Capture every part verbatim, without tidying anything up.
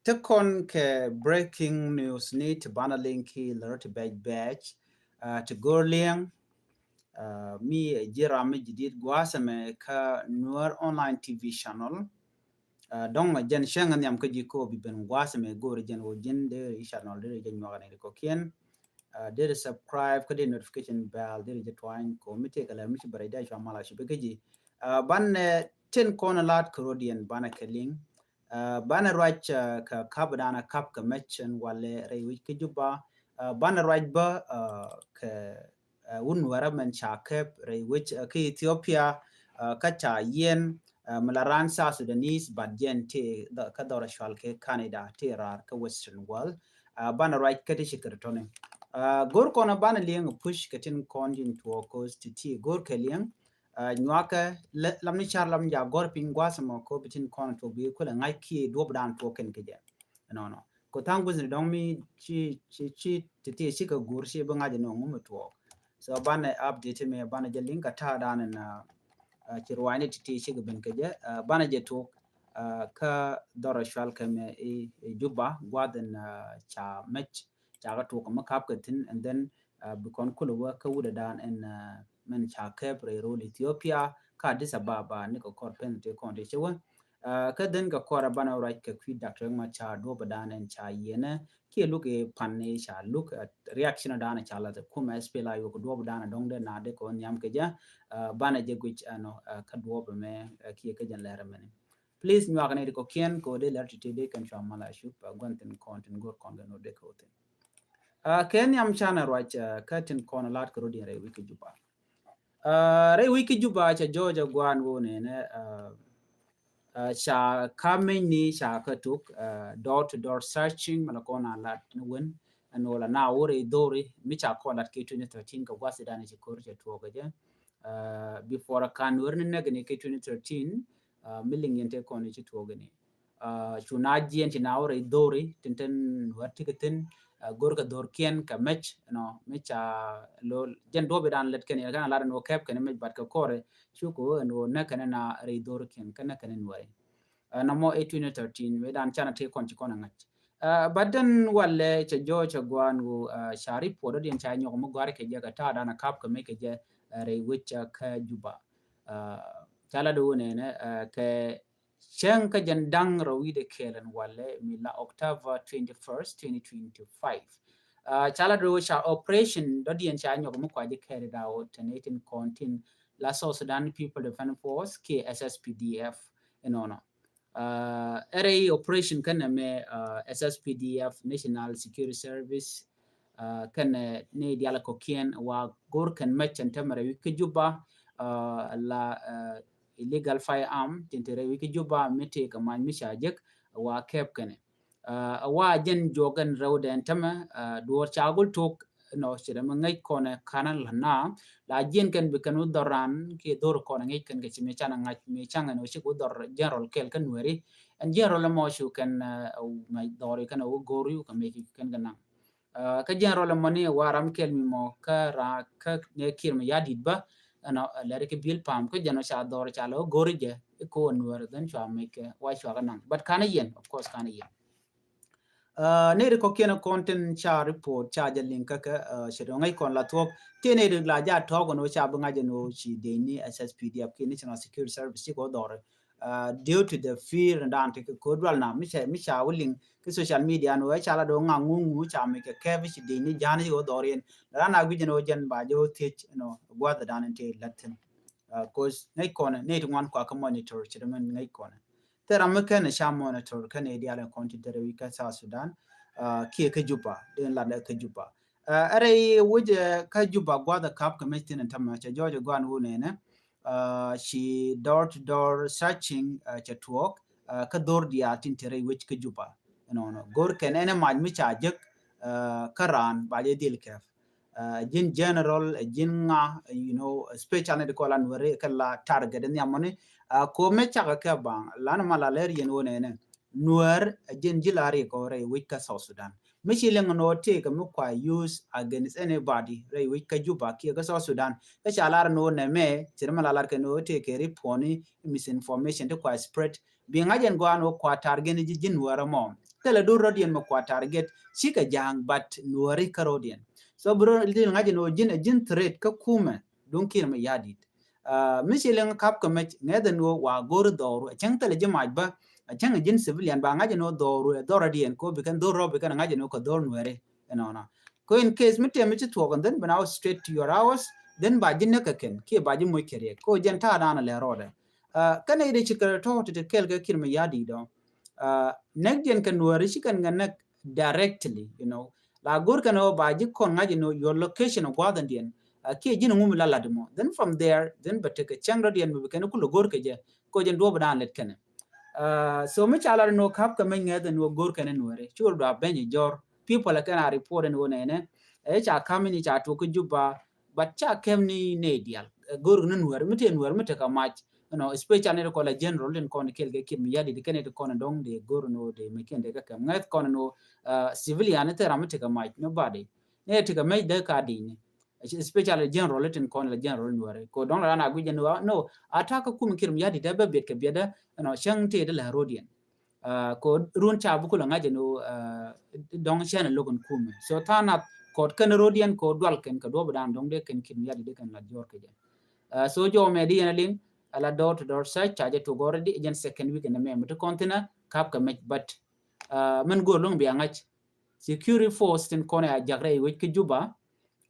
Ti kɔn kɛ breaking news ni ti banɛ liŋ ki lär ti bɛc bɛc, ah, ti go̱r liŋ, ah, mi ji̱ ram mi ji̱ dit gua̱a̱th ɛmɛ kä Nuer Online T V channel. Ah, dɔ̱ŋ jɛn cäŋ nhiam kä ji̱ ko bi ben gua̱a̱th ɛmɛ go̱r jɛn wä ji̱n deri channel deri jɛ nyuak ni ri kɔkiɛn. Ah, deri subscribe kä deri notification bell deri jɛ twany ko mi tëëkɛ lär mi ci bɛ rɛy dee cua mal a cupi kä ji̱. Ah, banɛ tin kɔn lat kɛ rodiɛn banɛ kɛ liŋ. Ah, banɛ ruac, ah, kɛ kap danɛ kap kɛ mɛc ɛn walɛ rɛy wi̱c kä Juba. Ah, banɛ ruac bä, ah, kɛ, ah, wun wärä mɛn ca kɛp rɛy wi̱c, ah, kä Ethiopia, ah, kä ca yiɛn, ah, mi la ran South Sudanese, but jɛn ti dhɔ-, kä dhɔrɛ cual kɛ Canada, ti raar kä Western world. Ah, banɛ ruac kä ti ci kɛ ri tɔni. Ah, go̱r kɔn banɛ liɛŋ push kɛ tin kɔn ji̱n tuɔɔk kos ti ti go̱r kɛ liɛŋ. Ah, nyuakɛ lɛ, lam ni car lam ja gɔr piny gua̱a̱th mɔ ko bi tin kɔn tuɔk bi kulɛ ŋa̱c kiɛ duɔp dan tuɔk kɛn kɛ jɛ. Nɔnɔ. Ko tha̱a̱ŋ gui̱th ni dɔ̱ŋ mi ci, ci, ci, ti, ti, ci kɛ guur ci bi ŋa̱c ni ŋu mi tuɔk. So banɛ update mi banɛ jɛ liŋ kɛ ta̱a̱ dan na, ah, ci ruaacni ti, ti, ci kɛ ben kɛ jɛ. Ah, banɛ jɛ tuɔk, ah, kä dhɔrɔ cual kɛ mɛ i, i Juba gua̱a̱th in, ah, ca mɛc, ca kɛ tuɔk mi kap kɛ thin, and then, ah, bi kɔn kulɛ wä kä wudɛ dan in, ah, mɛn ca kɛp rɛy rol Ethiopia kä Addis Ababa ni kɛ kɔr pen ti kɔn ti ci wä. Ah, kä dhen kɛ kɔr a banɛ ruac kɛ kui̱ Doctor Riek Machar duɔp dan in ca yiɛnɛ kiɛ luk i̱ pan ni ca luk, ah, reaction dan ca la the kumɛ S P L A I wä kɛ duɔp dan dɔŋ dee na dee kɛ wä nhiam kɛ jɛ. Ah, banɛ jɛ guic ɛnɔ, ah, kä duɔp mɛ, ah, kiɛ kä jɛn lɛr mɛni. Please nyuak ni ri kɔkiɛn kɛ wä dee lɛr ti ti dee kɛn cua mal a cup, ah, gua̱n thin kɔn tin go̱r kɔn kɛ nɔ dee kɛ wä thin. Ah, kɛ nhiam canɛ ruac, ah, kä tin kɔn lat kɛ rodiɛn rɛy wi̱c kä Juba. Ah, rɛy wi̱c kä Juba ca jɔɔc a guan wä nɛnɛ, ah, ah, ca kameny ni ca kä tuk, ah, door to door searching mɛ la kɔn a lat ni wen. Ɛn wä la na wä rɛy dhori mi ca kɔn lat kɛ twenty thirteen kɛ gua̱th idan ci kor ca tuɔk kɛ jɛ. Ah, before a kan wär ni nɛk ni kɛ twenty thirteen, ah, mi liŋ yɛn te kɔn ci tuɔk ni. Ah, cu na jiɛn ci na wä rɛy dhori tin tin wä ti kɛ thin, ah, go̱r kɛ dhor kiɛn kɛ mɛc, you know, mi ca lo jɛn duɔp idan lɛt kɛn yɛn kan a lat ɛn wä kɛp kɛn mɛc bat kɛ kɔrɛ cu kɛ wä ɛn wä nɛ kɛn na rɛy dhor kiɛn kɛn nɛ kɛn nuɛri. Ah, na mɔ ɛ twenty thirteen mi dan canɛ ti kɔn ci kɔn a ŋa̱c. Ah, but then walɛ cɛ jɔɔ cɛ guan wä, ah, ca report diɛn ca nyɔk mi guari kɛ jɛ kɛ ta̱a̱ dan a kap kɛ mɛc kɛ jɛ, ah, rɛy wec, ah, kɛ Juba. Ah, ca la di wä nɛnɛ, ah, kɛ cäŋ kä jɛn da̱ŋ rɛw wi̱cdɛ kɛɛl ɛn walɛ mi la October twenty-first, twenty twenty-five. Ah, ca la dee wä ca operation dɔ̱diɛn ca nyɔk mi kua jɛ carry out tɛn itin kɔn tin la South Sudan People Defense Force kiɛ S S P D F inɔnɔ. Ah, ɛ rɛy operation kɛnɛ mɛ, ah, S S P D F, National Security Service, ah, kɛnɛ ni dial kɔkiɛn wa go̱r kɛn mɛc cɛn tämɛ rɛy wi̱c kä Juba, ah, la, ah, illegal firearm tin te rɛy wi̱c kä Juba mi tëë kɛ mac mi ca jek wa kɛp kɛnɛ. Ah, wa jɛn juɔk ɛn rɛw dɛn tämɛ, ah, duɔɔr ca gul tok nɔ ci dɛ mi ŋäc kɔnɛ kanɛ la na la jiɛn kɛn bi kɛn wä dhɔr ran kiɛ dhor kɔnɛ ŋäc kɛn kɛ ci mi canɛ ŋa̱c mi caŋɛ nɔ ci kɛ wä dhɔr general kɛl kɛ nuɛri. Ɛn general ɛmɔ cu kɛn, ah, mɛ dhɔr kɛn wä go̱r yu kɛ mi kɛn kɛ naŋ. Ah, kä jɛn rɔl ɛmɔ ni wa ram kɛl mi mɔ kä ra kä nɛ kiɛr mi ya dit bä ɛnɔ, ah, lɛri kɛ bil pam kä jɛn ɔ ca dhɔr ca lɛ wä go̱ri jɛ i ko nuɛr dhɛn cua mec kɛ wa cua kɛ naŋ. But kanɛ yɛn, of course, kanɛ yɛn. Ah, ni ri kɔkiɛn kɔn tin ca report ca jɛ liŋ kä kɛ, ah, cɛ dɔŋ ŋäc kɔn la thuɔk ti ni ri la ja tɔk ɛn wä ca bi ŋa̱c ɛn wä ci dee ni S S P D F ki National Security Service ci kɛ wä dhɔr. Ah, due to the fear dan ti kɛ kod dual na mi ca, mi ca wä liŋ ki social media ni wee ca la do ŋa ŋu ŋu ca mi kɛ kɛp ci dee ni ja̱a̱n ci wä dhɔr yɛn. Ran a guic ni wä jɛn ba jɛ wä thiec, you know, guath dan ti lät thin. Ah, cause ŋäc kɔn ni ti ŋuan kua kä monitor ci dee mɛn ŋäc kɔn. Thera mi kɛn ca monitor kɛn dial kɔn ti dere wi̱i̱ kä South Sudan, ah, kiɛ kä Juba, den lat kä Juba. Ah, ɛrɛ wi̱c, eh, kä Juba guath kap kɛ mec thin tamɛ ca jɔɔc guan wun nɛnɛ. Ah, ci door to door searching, ah, cɛ tuɔɔk, ah, kä dhor diaal tin te rɛy wec kä Juba. Nɔnɔ go̱r kɛn ɛn ɛ mac mi ca jek, ah, kä raan ba jɛ dhil kɛp. Ah, ji̱n general, ah, ji̱n ŋa, you know, special ni di kɔlan weri kɛ la target ni amɔni. Ah, ko mɛ cakɛ kɛ baŋ lan ma la lɛr yɛn wä nɛnɛ. Nuɛr, ah, ji̱n ji̱ la ri kɔ rɛy wec kä South Sudan. Mi ci liŋ ni wä tëëkɛ mi kua use against anybody rɛy wec kä Juba kiɛ kä South Sudan. Kä ca lar ni wä nɛmɛ, ci ri mi la lar kɛ ni wä tëëkɛ ri puɔni misinformation ti kua spread Bi ŋa̱c ɛn gɔaa ni wä kua target ni ji̱ ji̱n Nuäärä mɔ. Thilɛ duur rɔ̱diɛn mɛ kua target cikɛ ja̱a̱ŋ, but Nuääri kä rɔ̱diɛn. So bi rɔ̱ dil ŋa̱c ɛn wä ji̱n ɛ ji̱n threat kä kumɛ duŋ Kiir Mayardit. Mi ci liŋ kap kɛ mec ŋɛth ɛn wä wa go̱o̱r dhɔru ɛ cäŋ thilɛ ji̱ mac bä, ɛ cäŋ ɛ ji̱n civilian ba ŋa̱c ɛn wä dhɔru ɛ dhɔr rɔ̱diɛn ko bi kɛn dhor rɔ bi kɛn ŋa̱c ɛn wä kɛ dhor Nuääri. Ɛnɔnɔ. Ko in case mi tɛm mi ci thuɔk and then bi na wä straight to your house, then ba ji̱ näk kɛ kɛn kiɛ ba ji̱ moc kɛ riɛk ko jɛn ta̱a̱ da̱a̱n a lɛ rɔɔdɛ. Kɛn i̱ di ci kɛ tɔ̱ ti ti kɛl kɛ Kiir Mayardit dɔ. Näk diɛn kɛ Nuääri ci kɛn kɛ näk directly, you know. La go̱r kɛn ɣöö ba ji̱ kɔn ŋa̱c inɔ your location ɔ gua̱a̱th ɛn diɛn. Kiɛ ji̱n ŋum la lat mɔ. Then from there, then bɛ tekɛ cäŋ rɔ diɛn mi bi kɛn kulɛ go̱r kɛ jɛ. Ko jɛn duɔp dan lɛt kɛn. So mi ca lat inɔ kap kɛ mec ŋɛth inɔ go̱r kɛn Nuääri. Ci wä dua beny jɔr. People kɛn a report inɔ nɛnɛ. Ɛ ca kam ini ca tuɔk kä Juba. But ca kɛm ni nɛ dial. Go̱r ni Nuääri mi tɛ Nuääri mi tekɛ mac. You know, especially ni kɔn la general in kɔn kɛl kɛ Kiir Mayardit kɛn it kɔn dɔŋ de go̱r no de mi kɛn de kɛ kɛm ŋɛth kɔn no. Civilian ni tɛ ram mi tekɛ mac, nobody. Ni tekɛ mec de ka di ni. Especially general it in kɔn la general Nuääri. Ko dɔŋ la ran a guic jɛ no, no, attack kum Kiir Mayardit de bɛ biɛt kɛ biɛt de, you know, cäŋ tɛ de la rɔ̱diɛn. Ko run ca bi kulɛ ŋa̱c ɛn ɣöö dɔ̱ŋ cɛn ɛ lo̱k ɛn kumɛ. So tha̱a̱ŋ nath kɔt kɛn ro̱diɛn ko dual kɛn kɛ duɔ̱p dan dɔ̱ŋ dee kɛn Kiir Mayardit dee kɛn la diɔ̱ɔ̱r kɛ jɛ. So jɔw mɛ di yɛn a liŋ a la door to door search ca jɛ tok already jɛn second week ɛn mɛ mi ti kɔn thin a kap kɛ mec, but mɛn go̱o̱r lo̱ŋ bia ŋa̱c security force tin kɔn a jak rɛy wec kä Juba.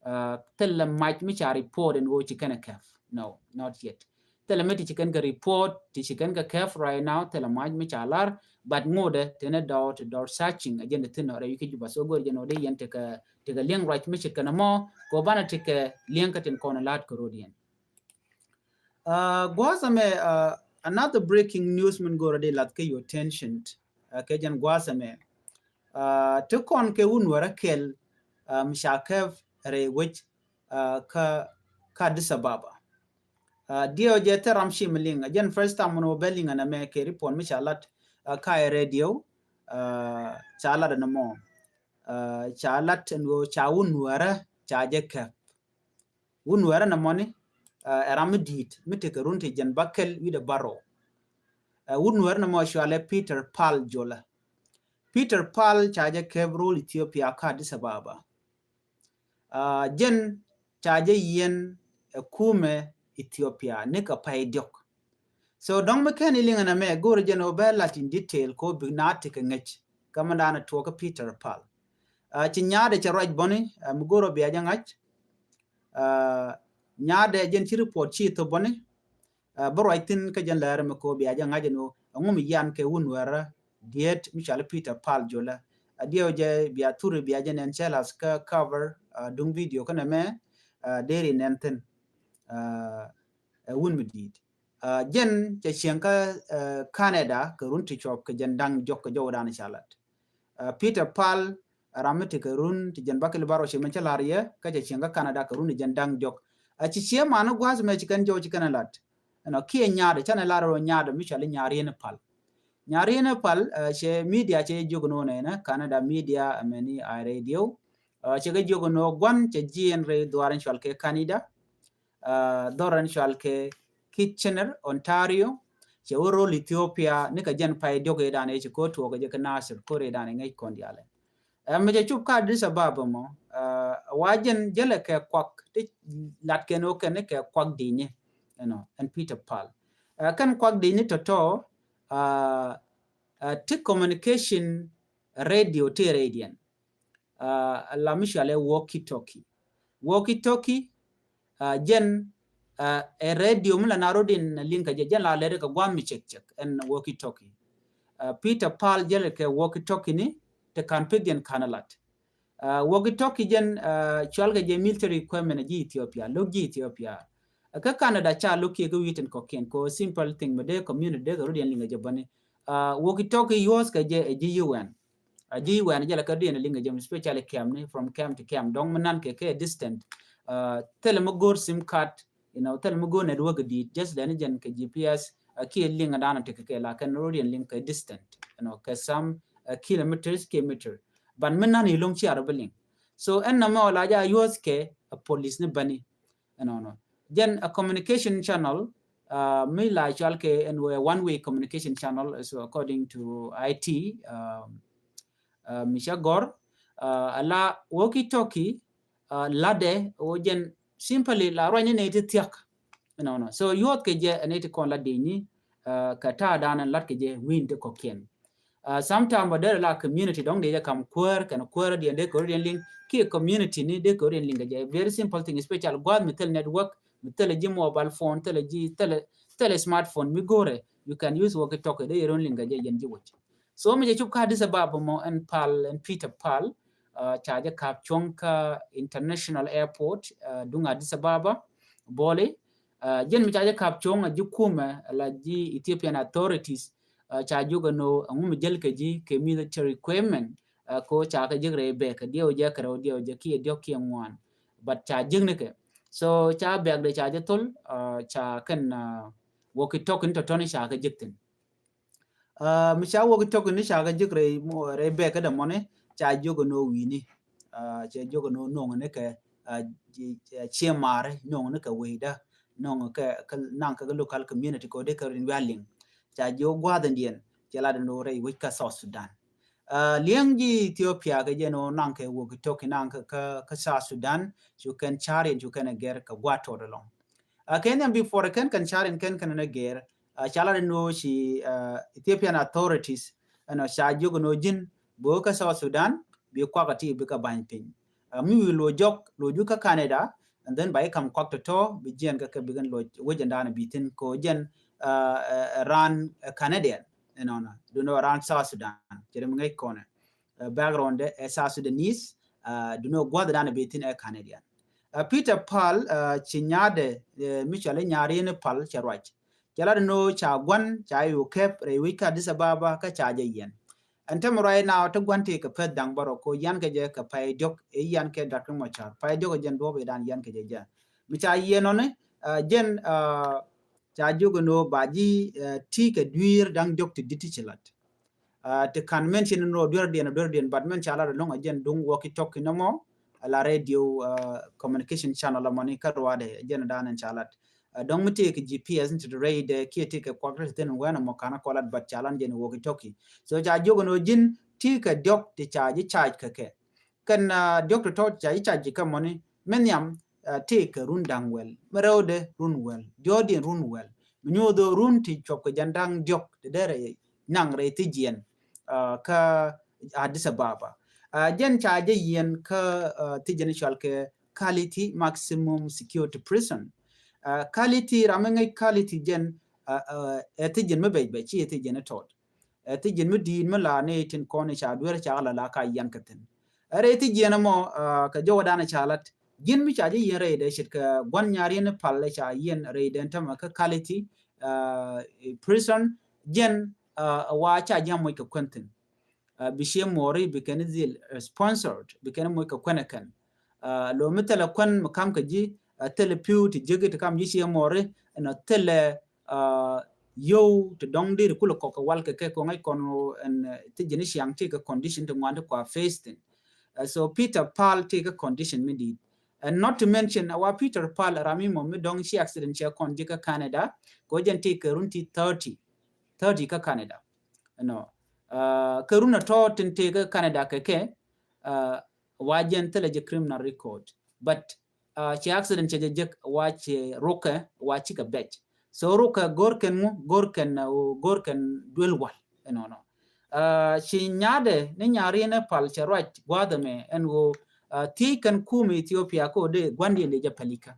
Thilɛ mac mi ca report ɛn ɣöö ci kɛn a kɛp. No, not yet. Thilɛ mi ti ci kɛn kɛ report ti ci kɛn kɛ kɛp right now, thilɛ mac mi ca lar, but ŋotdɛ tenɛ door to door searching a jɛn ti thin nɔ rɛy wi̱c kä Juba. So go̱r jɛn ɣöö dee yɛn tekɛ tekɛ liɛŋ ruac mi ci kɛn a mɔ kɛ ɣöö banɛ tekɛ liɛŋ kä tin kɔn a la̱t kɛ ro̱diɛn. Gua̱a̱th ɛmɛ another breaking news min go̱r a dee lath kɛ your attention. Kɛ jɛn gua̱a̱th ɛmɛ ti kɔn kɛ wun wärä kɛl mi ca kɛp rɛy wec kä kä Addis Ababa. Diɛw jɛ thil ram ci mi liŋ a jɛn first time mun wä bɛ liŋ ɛn ɛmɛ kɛ report mi ca lat kä ɛ radio. Ca lat ɛn ɛmɔ ca lat ɛn wä ca wun wärä ca jɛ kɛp. Wun wärä nɛ mɔni ɛ ram mi di̱i̱t mi tekɛ run ti jɛn bäkɛl wi̱dɛ bärɔw. Wun wärä nɛ mɔ cualɛ Peter Pal Jolɛ. Peter Pal ca jɛ kɛp rol Ethiopia kä Addis Ababa. Jɛn ca jɛ yiɛn ɛ kumɛ Ethiopia ni kɛ pay diɔk. So dɔ̱ŋ mi kɛn iliŋ ɛn ɛmɛ go̱o̱rɛ jɛn ɔ bɛ lat in detail ko bi na tekɛ ŋäc kä mi danɛ tuɔkä Peter Pal. Ci nyaadɛ cɛ ruac bɔni mi go̱o̱rɛ bia jɛ ŋa̱c. Nyaadɛ jɛn ci report ci thop bɔni. Bä ruac thin kä jɛn lɛr mi ko bia jɛ ŋa̱c ɛn ɔ ɛŋu mi yian kɛ wun wärä diet mi cɔal Peter Pal Jolɛ. A diɛw jɛ bia thuri bia jɛ nɛn cɛ lath kä cover duŋ video kä nɛmɛ. Deri nɛn thin ɛ wun mi di̱i̱t. Jɛn cɛ cieŋ kä Canada kɛ run ti cuɔp kɛ jɛn daŋ jɔk kɛ jɔw dan ca lat. Peter Pal ram mi ti kɛ run ti jɛn bakil baro ci mɛ cɛ lar yɛ kä cɛ cieŋ kä Canada kɛ run ti jɛn daŋ jɔk. A ci cie man gua̱a̱th mɛ ci kɛn jɔw ci kɛn lat. Ɛnɔ kiɛ nyaadɛ canɛ lar rɔ nyaadɛ mi cɔal Nyariɛn Pal. Nyariɛn Pal cɛ media cɛ jiök nɔ nɛnɛ Canada media ɛmɛni a radio. Cɛ kɛ jiök nɔ gua̱n cɛ jiɛn rɛy dhuaar in cɔal kɛ Canada. Dhɔr in cɔal kɛ Kitchener, Ontario. Cɛ wä rol Ethiopia ni kɛ jɛn pay diɔk idan i̱ ci ko tuɔk jɛ kɛ Nasir ko idan i̱ ŋäc kɔn dialɛ. Ɛmɛ cɛ cup kä Addis Ababa mɔ wa jɛn jälɛ kɛ kuak ti lat kɛn wä kɛn kɛ kuak di̱i̱ni. Ɛnɔ ɛn Peter Pal kɛn kuak di̱i̱ni tɔtɔ. Ti communication radio ti radian. La mi cualɛ walkie talkie. Walkie talkie jɛn ɛ radio mi la na rodin liŋ kɛ jɛ jɛn la lɛri kɛ guam mi cek cek ɛn walkie talkie. Peter Pal jɛl kɛ walkie talkie ni te kan pek jɛn kan lat. Walkie talkie jɛn cual kɛ jɛ military equipment ji̱ Ethiopia lo̱k ji̱ Ethiopia. Kä Canada ca lo̱k kiɛ kä wi̱i̱ tin kɔkiɛn ko simple thing mi dee community dee kɛ rodin liŋ kɛ jɛ bäni. Walkie talkie yuɔth kɛ jɛ ɛ ji̱ U N. A ji̱ wɛn jɛ la kä diɛn liŋ jɛ especially camp ni from camp to camp dɔŋ mi nan kɛ kɛ distant. Thilɛ mi go̱r sim card, you know, thilɛ mi go̱r network di̱i̱t just lɛn jɛn kɛ G P S. Kiɛ liŋ dan ti kɛ la kɛn rodiɛn liŋ kɛ distant, you know, kɛ some kilometers kilometer. Ban mi nan iloŋ ci arɔ bi liŋ. So ɛn na mɛ wala ja yuɔth kɛ a police ni bani. Ɛnɔnɔ jɛn a communication channel uh, mi la cual kɛ ɛn wee one way communication channel, so according to I T, um, uh, mi ca gɔr, uh, ala walkie talkie, uh, ladɛ wä jɛn simply la ruany ni nɛy ti thiak. Nɔnɔ. So yuɔth kɛ jɛ ɛn nɛy ti kɔn la di̱ny ni, uh, kɛ ta̱a̱ dan ɛn lat kɛ jɛ wi̱i̱n ti kɔkiɛn. Uh, sometime bä derɛ la community dɔ̱ŋ dee jɛ kam kuäär kɛn kuäär diɛn dee kɛ wä diɛn liŋ kiɛ community ni dee kɛ wä diɛn liŋ kɛ jɛ. Very simple thing, especially gua̱a̱th mi thil network, mi thil ji̱ mobile phone, thil ji̱ thil, thil smartphone mi go̱rɛ, you can use walkie talkie dee yɛ run liŋ kɛ jɛ yɛn ji̱ wec. So mi jɛ cup kä Addis Ababa mɔ ɛn Pal, ɛn Peter Pal, uh, ca jɛ kap cuɔ̱ŋ kä international airport, uh, duŋ Addis Ababa, Bole. Uh, jɛn mi ca jɛ kap cuɔ̱ŋ a ji̱ kumɛ la ji̱ Ethiopian authorities, uh, ca jiök ɛn ɣöö ɛŋu mi jäl kɛ ji̱ kɛ military equipment, uh, ko ca kɛ jiäk rɛy bɛɛk kɛ diɛw jɛ kɛ rɛw diɛw jɛ kiɛ diɔ̱k kiɛ ŋuan. But ca jiäk ni kɛ. So ca bɛɛk de ca jɛ thol, uh, ca kɛn, uh, walkie talkie ni tɔ̱tɔ̱ni ca kɛ jiäk thi̱n. Uh, mi ca walkie talkie ni ca kɛ jiäk rɛy, rɛy bɛɛk kä dämɔni ca jiök ɛn ɣöö wi̱i̱ni. Uh, ca jiök ɛn ɣöö no̱o̱ŋ ni kɛ, uh, ciɛ maari, no̱o̱ŋ ni kɛ wecdä, no̱o̱ŋ kɛ, kɛ naŋ kɛ local community kɛ wä dee kɛ rin wi̱i̱ a liŋ. Ca jiök gua̱a̱th in diɛn cɛ lat ɛn ɣöö rɛy wec kä South Sudan. Uh, liɛŋ ji̱ Ethiopia kɛ jɛn ɣöö naŋ kɛ walkie talkie naŋ kɛ, kɛ, kɛ South Sudan, cu kɛn ca̱r yɛn cu kɛn ɛ gɛr kɛ gua̱a̱th tɔt ɛlɔ̱ŋ. Uh, kɛn yɛn before kɛn kɛn ca̱r yɛn kɛn kɛn ɛ gɛr, uh, ca lat ɛn ɣöö ci, uh, Ethiopian authorities ɛnɔ ca jiök ɛn ɣöö ji̱n bi wä kä South Sudan bi kuak ɛ ti bi kɛ ba̱ny piny. Uh, mi wi̱i̱ lo̱c jɔk lo̱c ju kä Canada, and then ba i̱ kam kuak tɔ̱tɔ̱ bi jiɛn kä kɛ bi kɛn lo̱c wec ɛn da̱a̱n bi thi̱n kɛ ɣöö jɛn, uh, uh, raan, uh, Canadian ɛnɔnɔ, duundɛ raan South Sudan. Cɛ dee mi ŋäc kɔnɛ, uh, background ɛ South Sudanese, uh, duundɛ gua̱th da̱a̱n bi thi̱n ɛ Canadian. Uh, Peter Pal, uh, ci nyaadɛ, uh, mi cɔal i̱ Nyaar Yɛn Pal cɛ ruac. Cɛ lat ɛn ɣöö ca gua̱n ca yɛ kɛp rɛy wec kä Addis Ababa kä ca jɛ yiɛn. Ɛn tämɛ ruac now te gua̱n tëë kɛ peth da̱ŋ bärɔw kɛ ɣöö yian kɛ jɛ kɛ pay diɔ̱k, ɛ yian kɛ Doctor Machar. Pay diɔ̱k ɛ jɛn duɔ̱ɔ̱p ëëdan yian kɛ jɛ jɛ. Mi ca yiɛn ɔni, uh, jɛn, uh, ca jiök ɛn ɣöö ba ji̱, uh, ti kɛ dui̱i̱r da̱ŋ diɔ̱k ti di̱t ti ci lat. Uh, ti kan mention in rɔ duer diɛn, duer diɛn, but mɛn ca lat ɛlɔ̱ŋ ɛ jɛn duŋ walkie talkie nɔmɔ, ala radio, uh, communication channel ɛmɔni kä ruaadɛ ɛ jɛn dan ɛn ca lat. Uh, dɔ̱ŋ mi tëëkɛ G P S ni ti rɛydɛ kiɛ tëëkɛ kuak ti thin wɛn ɛmɔ kan kɔ lat, but ca lat jɛn walkie talkie. So ca jiök ɛn ɣöö ji̱n ti kɛ diɔ̱k ti ca ji̱ charge kɛ kɛ. Kɛn, uh, diɔ̱k tɔ̱tɔ̱ ca ji̱ charge kɛ mɔni, mi nhiam, uh, tëëkɛ run da̱ŋ wäl, mi rɛwdɛ run wäl, diɔ̱ɔ̱kdiɛn run wäl, mi nyuuth ɣöö run ti cuɔp kɛ jɛn da̱ŋ diɔ̱k ti derɛ naŋ rɛy thi̱jiɛn, uh, kä Addis Ababa. Uh, jɛn ca jɛ yiɛn kä, uh, thi̱jiɛn cɔal kɛ Kaliti Maximum Security Prison. Uh, Kaliti, ram mi ŋäc Kaliti jɛn, uh, uh, ɛ thi̱jiɛn mi bɛc bɛc, ci ɛ thi̱jiɛn ɛ tɔt. Ɛ thi̱jiɛn mi di̱i̱t mi la ni tin kɔn i̱ ca duer ca la la ka yian kä thi̱n. Ɛ rɛy thi̱jiɛn ɛmɔ, uh, kɛ jɔwä dan ca lat. Ji̱n mi ca ji̱ yiɛn rɛydɛ ce̱tkɛ gua̱n Nyaar Yɛn Pal ca yiɛn rɛydɛ tämɛ kä Kaliti, uh, prison, jɛn, uh, wa ca ji̱ moc kɛ kuɛn thi̱n. Uh, bi ciɛ muɔri bi kɛn dhil, uh, sponsored, bi kɛn moc kɛ kuɛn ɛ kɛn. Uh, lo mi thilɛ kuɛn mi kam kɛ ji̱, uh, thilɛ pi̱w ti jiäk ti kam ji̱ ciɛ muɔri, ɛnɔ thilɛ, uh, yio̱w ti dɔ̱ŋ dir kulɛ kɔk kɛ wal kɛ kɛ kɛ ŋäc kɔn ɛn, uh, ti ji̱n ciaŋ ti kɛ condition ti ŋuan ti kua face thi̱n. Uh, so Peter Pal ti kɛ condition mi di̱i̱t. And not to mention, uh, wa Peter Pal ram mi mɔ mi dɔ̱ŋ ci accident cɛ kɔn ji̱ kä Canada, kɛ jɛn ti kɛ run ti thirty, thirty kä Canada. Ɛnɔ, uh, kɛ run a tɔt tin tëë kä Canada kɛ kɛ, uh, wa jɛn thilɛ jɛ criminal record. But, uh, cɛ accident cɛ jɛ jek wa cɛ rukɛ wa cikɛ bɛc. So rukɛ go̱r kɛn ŋu, go̱r kɛn, uh, go̱r kɛn duel wal. Ɛnɔnɔ. Uh, ci nyaadɛ ni Nyaar Yɛn Pal cɛ ruac gua̱a̱th ɛmɛ ɛn ɣöö, uh, thiec kɛn kum Ethiopia kɛ ɣöö dee gua̱ndiɛn dee jɛ pälikä.